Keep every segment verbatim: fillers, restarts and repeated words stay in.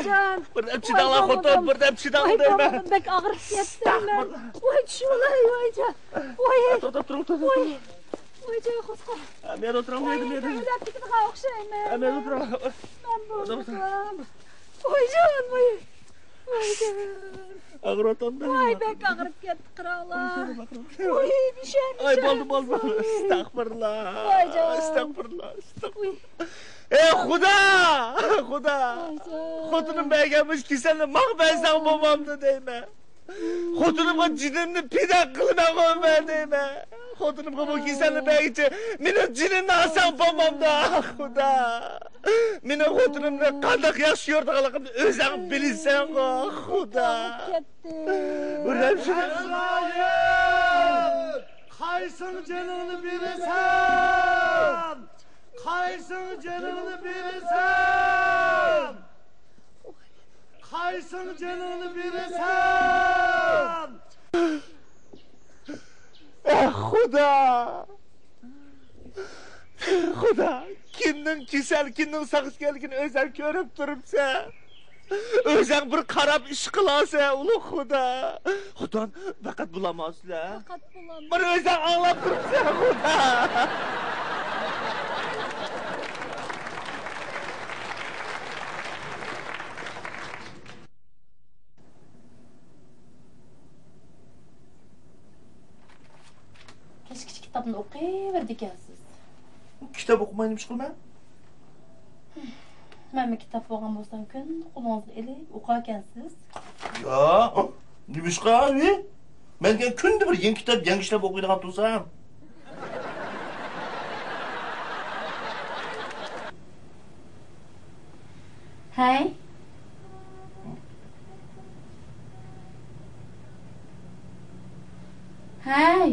جان. بىردەم چىداڭلار، خوتۇن، بىردەم چىداڭلار دەيمەن. بەك ئاغرىپ كەتتى. ئەستەغپۇرۇللا. ۋاي، چۈشۈۋالاي، ۋاي جان. ۋاي. توختاپ تۇرۇڭ، توختاپ تۇرۇڭ. ۋاي جان، قورققان. مەن ئولتۇرۇڭ، مەن، مەن. ئۆلۈپ كېتىدىغان ئوخشايمەن. مەن ئولتۇرۇڭ. مەن بولمىسام. ۋاي جان، ۋاي. ۋاي جان. ئاغرىۋاتامدۇ؟ ۋاي، بەك ئاغرىپ كەتتى، قاراڭلار. ۋاي، بىشەم، ئاي، بىشەم. بولدى، بولدى، بولدى. ئەستەغپۇرۇللا. ۋاي جان. ئەستەغپۇرۇللا، ئەستەغپۇرۇللا. ۋاي. ئەي خۇدا! خۇدا! ۋاي جان. خوتۇنۇم بەرگەن مۇشۇ كېسەلنى ماڭا بەرسەڭ بولمامدۇ دەيمەن. خوتۇنۇمغا جېنىمنى پىدا قىلىمەنغۇ مەن دەيمەن. خوتۇنۇمغا بۇ كېسەلنى بەرگىچە مېنىڭ جېنىمنى ئالساڭ بولمامدۇ؟ ئاھ، خۇدا! مېنىڭ خوتۇنۇمنى قانداق ياخشى كۆرىدىغانلىقىمنى ئۆزۈڭ بىلىسەنغۇ، خۇدا! بىردەم شۇ. ئەزرائىل! قايسىڭ جېنىڭنى بېرىسەن؟ قايسىڭ جېنىڭنى بېرىسەن؟ قايسىڭ جېنىڭنى بېرىسەن؟ ئەھ، خۇدا! خۇدا! كىمنىڭ كېسەل، كىمنىڭ ساق ئىكەنلىكىنى ئۆزۈڭ كۆرۈپ تۇرۇپسەن. ئۆزۈڭ بىر قاراپ ئىش قىلارسەن، ئۇلۇغ خۇدا. خوتۇن، پەقەت بۇلاماسىلەر. پەقەت بۇلام. بىر ئۆزۈڭ ئاڭلاپ تۇرۇپسەن، خۇدا. كەچكىچە كىتابنى ئوقۇۋېرىدىكەنسىز. كىتاب ئوقۇماي نېمە ئىش قىلىمەن؟ مەنمۇ كىتاب بولغان بولسام، كۈندە قولىڭىزغا ئېلىپ ئوقۇركەنسىز. يا، نېمە ئىش قىلىمەن؟ مەن دېگەن كۈندە بىر يېڭى كىتاب، يېڭى كىتاب ئوقۇيدىغان تۇرسام. ھەي. ھەي.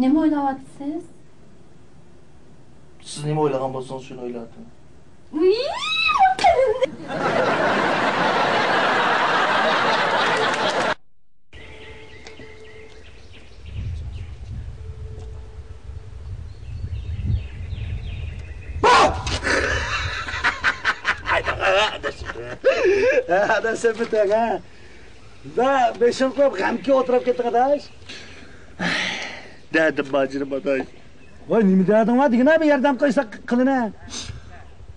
نېمە ئويلاۋاتىسىز؟ سىز نېمە ئويلىغان بولسىڭىز، شۇنى ئويلاۋاتىمەن. ئاداش، سەمەت ئاغا. دا، بېشىڭ قويۇپ، غەمكە ئولتۇرۇپ كەتتىڭ، ئاداش. دەردىم بار جېنىم، ئاداش. ۋاي، نېمە دەردىڭ بار دېگىنە، بىر ياردەم قىلساق قىلىنە.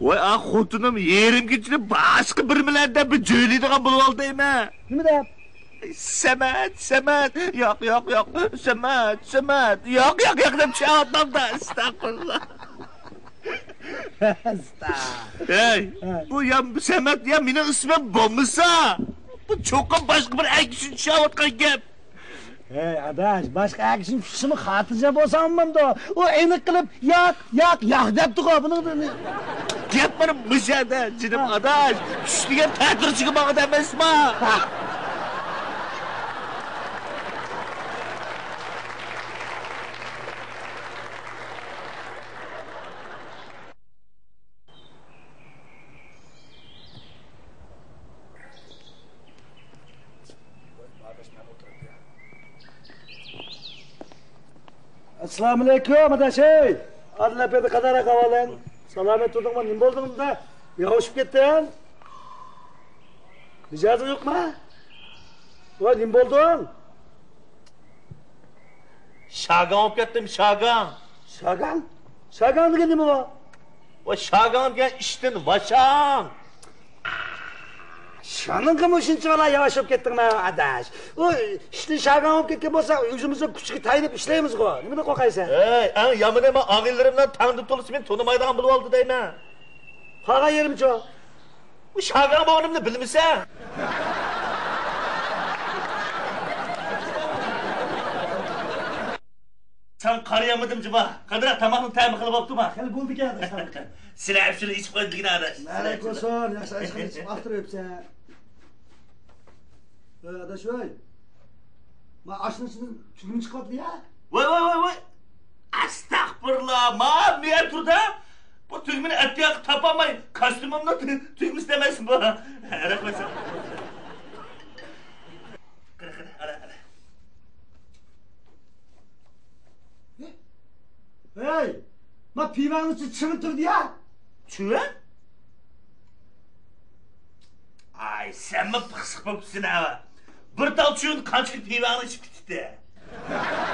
ۋاي، ئا، خوتۇنۇم يېرىم كېچىدە باشقا بىر بىلەن دەپ بىر جۆيلەيدىغان بولۇۋالدى دەيمەن. نېمە دەپ؟ سەمەت، سەمەت، ياق، ياق، ياق، سەمەت، سەمەت، ياق، ياق، ياق دەپ چىقىۋاتامدا، ئەستەغپۇرۇللا. ئەستە. ھەي، ھە. بۇ يا سەمەت يا مېنىڭ ئىسمىم بولمىسا، بۇ چوقۇم باشقا بىر ئەكشن چۈشۈۋاتقان گەپ. ھەي، ئاداش، باشقا ئەكشن چۈشسىمۇ خاتىرجەم بولساڭ بولمامدۇ؟ ئۇ ئېنىق قىلىپ، ياق، ياق، ياق دەپتىغۇ، بۇنىڭدىن. گەپ مانا مۇشۇ يەردە، جېنىم ھە. ئاداش. چۈش دېگەن تەتۈر ئىچىگە ماڭىدۇ ئەمەسما؟ ئەسسالامۇئەلەيكۇم، ئاداش، ئەي! ئادىل ئەپەندى، قانداقراق ئەھۋالىڭ؟ سالامەت تۇردۇڭمۇ؟ نېمە بولدۇڭ بۇندا؟ ياۋشىپ كەتتىڭ؟ مىجەزىڭ يوقما؟ ۋاي، نېمە بولدۇڭ؟ شاگاڭ بولۇپ كەتتىم، شاگاڭ. شاگاڭ؟ شاگاڭ دېگەن نېمە بۇ؟ ۋاي، شاگاڭ دېگەن ئىشتىن ۋاشاڭ. شۇنىڭغىمۇ شۇنچىۋالا ياۋشاپ كەتتىڭمۇ، ئاداش؟ ئۇ ئىشتىن شاگاڭ بولۇپ كەتكەن بولسا، ئۆزىمىزنىڭ كۈچىگە تايىنىپ ئىشلەيمىزغۇ. نېمىدىن قورقايسەن؟ ھەي، ئەڭ يامىنى، مەن ئاغىنىلىرىمنىڭ تەڭدىن تولىسى مېنى تونۇمايدىغان بولۇۋالدى دەيمەن. قالغان يېرىمچۇ؟ ئۇ شاگاڭ بولغىنىمنى بىلمىسەڭ. ساڭا قارىيالمىدىم جۇما. قانداق، تاماقنىڭ تەمى خېلى بوپتۇما؟ خېلى بولدىكەن، ئاداش. سىلەر ئۈچۈن ئىچىپ قويدۇم دېگىنە، ئاداش. ئەلەيكۇم ئاسسالام، ياخشى ئاش قىلىپ ئىچىپ ئاختۇرۇپسەن. ئەي، ئاداش، ۋاي. ما ئاشنىڭ ئىچىدىن تۈگمە چىقىۋاتىدۇ يا. ۋاي، ۋاي، ۋاي، ۋاي. ئەستەغپۇرۇللا، ما مېيە تۇردا. بۇ تۈگمىنى ئەتىياققا تاپالماي، كاستيۇمۇمنىڭ تۈ-، تۈگمىسى ئەمەسمۇ بۇ؟ رەھمەت ساڭا. قېنى، قېنى، ئالا، ئالا. ھەي! ما پىۋەڭنىڭ ئىچىدە چىۋىن تۇرىدۇ يا. چىۋىن؟ ئاي، سەنمۇ پىخسىق بوپسەن ھە. بىر تال چىۋىن قانچىلىك پىۋەڭنى ئىچىپ كېتىدۇ؟